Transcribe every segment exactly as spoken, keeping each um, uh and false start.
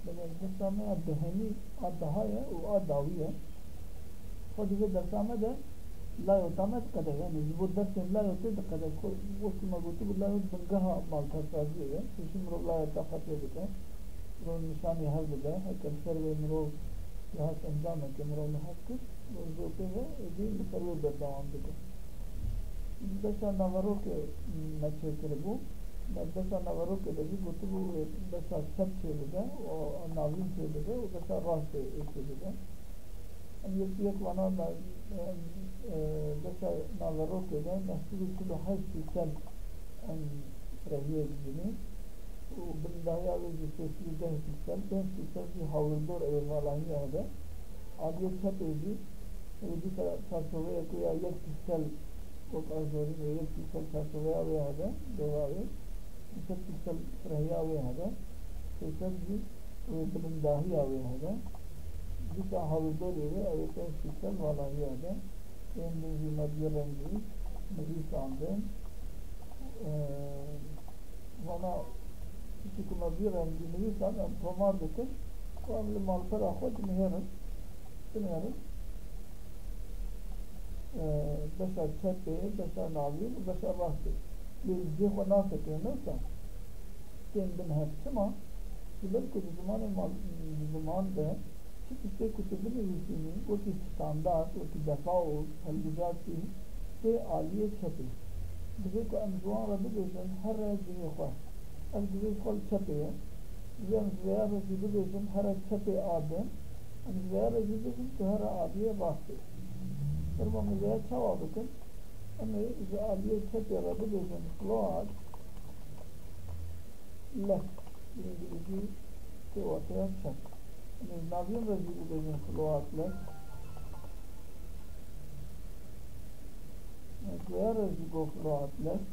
Desta me ya bihenî a daha ye û a dawî ye. Xwe di vê dersa me de layota me diqede, yanî ji bo destên layotê diqede. Xwe wekî me gotibû, layot bingeha malpersaziyê ye. Pêşî mirov layota xwe tê dike. Mirov nîşanî hev dide. Heke li ser wê mirov cihaz endameke mirov li hev kir, mirov ji wê pê ve êdî li ser wê berdewam dike. Beşa naverokê me çêkiribû. Me beşa naverokê de jî gotibû, wê beşa çep çêbide û navîn çêbide û beşa rastê ê çêbide. Em yek yek vana me, em, e, beşa naverokê de neh sed û çil û heşt pîksel em firehiyê dibînî û bilindahiya wê jî sê sed û deh pîksel, pênc pîksel jî hawirdor ê valahiya hebe. Aliyê çepê jî, wê dîsa çarçoveyek ya yek pîksel, wek a zorîn wê yek pîksel çarçoveya wê hebe, dêwa wê, du sed pîksel firehiya wê hebe, sê sed jî wê bilindahiya wê hebe. Dîsa hawirdorê wê, ew ê pênc pîksel valahiya hebe. Ên din jî me bi rengî nivîsandin. Ee, Vana tiştê ku me vî rengî nivîsan, em tomar dikin ku em li malpera xwe dinihêrin, dinihêrin. Ee, beşa çepê, beşa navîn û beşa rastê. Lê li cihê xwe nasekinin, ne wisa? Tên bin hev. Çima? Ji ber ku di zimanê mal-, di ziman de çi tiştê ku tu binivîsînî, wekî standart, wekî default, hilbijartî, tê aliyê çepê. Divê ku em ji wan re bibêjin, here cihê xwe. Ev divê ji xwe li çepê ye. Divê em ji vêya re jî bibêjin, here çepê a din. Em ji vêya re jî bibêjin, tu here aliyê rastê. Fermo em ê vêya çawa bikin? Em ê ji aliyê çepê re bibêjin float left. Bi îngilîzî tê wateya çep. Em ê ji navîn re jî bibêjin float left. Em ê ji vêya re jî got float left.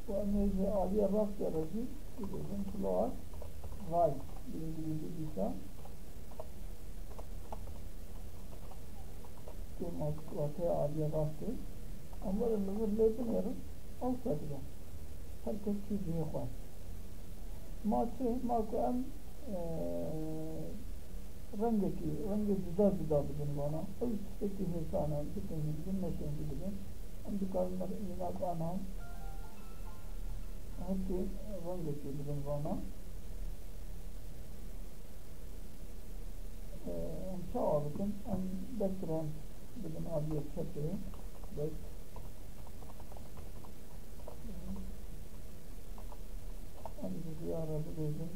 Û em ê ji aliyê rastê re jî bibêjin float right. Bi îngilîzî dîsa. Tê ma wateya aliyê rastê. Em werin li vir lê binêrin, ew ser dibe. Her kes çû cihê xwe. Ma çi? Ma ku em, e, rengekî, rengê cuda cuda bidin vana. Ew tiştekî hêsan e, bikin jî dibin, nekin jî dibin. Em dikarin mînak ana, her kê rengekî bidin vana. Em çawa bikin? Em background bidin aliyê çepê. Back. Em ji vêya re bibêjin.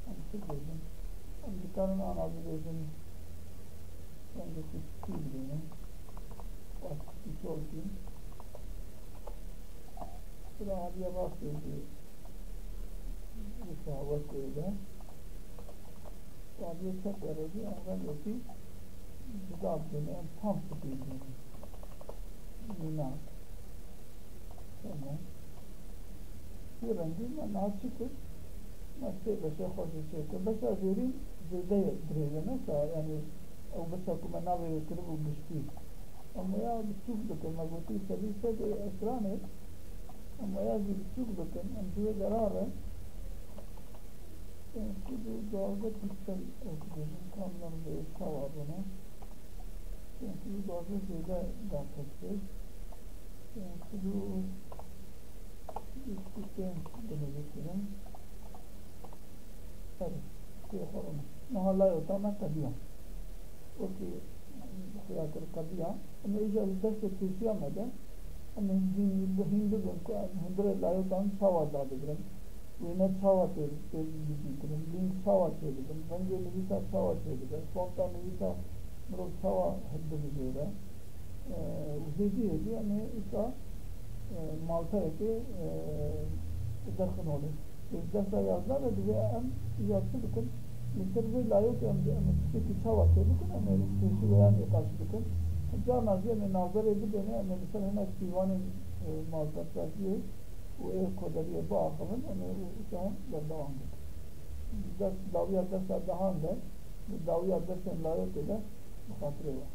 Em çi bibêjin? Em dikarin ana bibêjin. Rengekî spî bidînin. Wek spî solkî. Bila aliyê rastê jî wisa weş êde. Aliyê çepê re jî em rengekî cuda bidînin, em tam spî bidînin. Mînak. Tamam. Vî rengî me niha çi kir? Me sê beşê xwe jî çêkir. Beşa zêrîn zêde ye, dirêj e, ne wisa, yanî ew beşa ku me navê wê kiribû giştî. Em wêya biçûk bikin, me gotî sedî sed ê ekranê, em wêya jî biçûk bikin, em ji wê dera re pênc sed û duwazdeh pîksel, ew dibêjin, ka min vê çawa bûne, pênc sed û duwazdeh zêde da tespêt, pênc sed û bîst û pênc binivîsînim. Erê, tê xwe rûne. Niha layota me qediya. Wekî xuya kir qediya. Em ê îcar li dersê pêşiya me de, em ê hîn, hîn bibin ku em hundirê layotan çawa dadigrin. Wêne çawa tê, tê bicîkirin. Lînk çawa çêdibin. Rengê nivîsa çawa çêdibe. Fonta nivîsa mirov çawa hilbijêre. E, û hêdî hêdî em ê îsa, e, malpeyekê, e, derxin holê. Ê, dersa yazdeh de divê em îcar çi bikin? Li ser vê layokê em, em ê tiştekî çawa çêbikin? Em ê pêşî wêya nîqaş bikin. Carna jî em ê nazerê bidêne, em ê li ser hinek pîvanên, e, malpersaziyê û ê koderiyê biaxivin, em ê îsa berdewam bikin. Ders, dawiya dersa dehan de, dawiya dersên layokê de bi xatirê we.